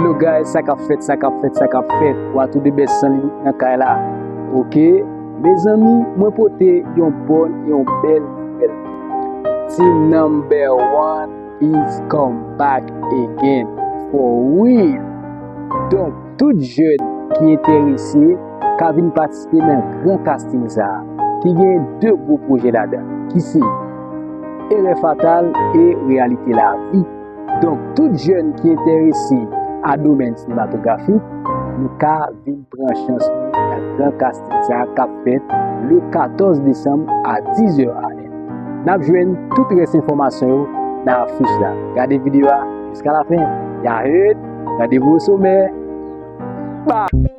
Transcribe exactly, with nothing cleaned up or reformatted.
Yo guys, sa k ap fèt, sa k ap fèt, sa k ap fèt. Watou de bèst san limit nan kay la. Oke, mezanmi, mwen pote yon bòn e yon bèl nouvèl. Team number one is come back again for real. Donk, tout jèn ki enterese ka vin patisipe nan gran casting sa a, ki gen de gwo pwojè ladan, ki se Erè Fatal e Reyalite Lavi. Donk, tout jèn ki enterese a domèn sinematografik, nou ka vin pran chans nou nan gran casting sa a k ap fèt le katòz desanm a diz è a lè. N ap jwenn tout rès enfòmasyon yo nan afich la. Gade videyo a jiska lafen. Y'all heard? Randevou o somè. Bye!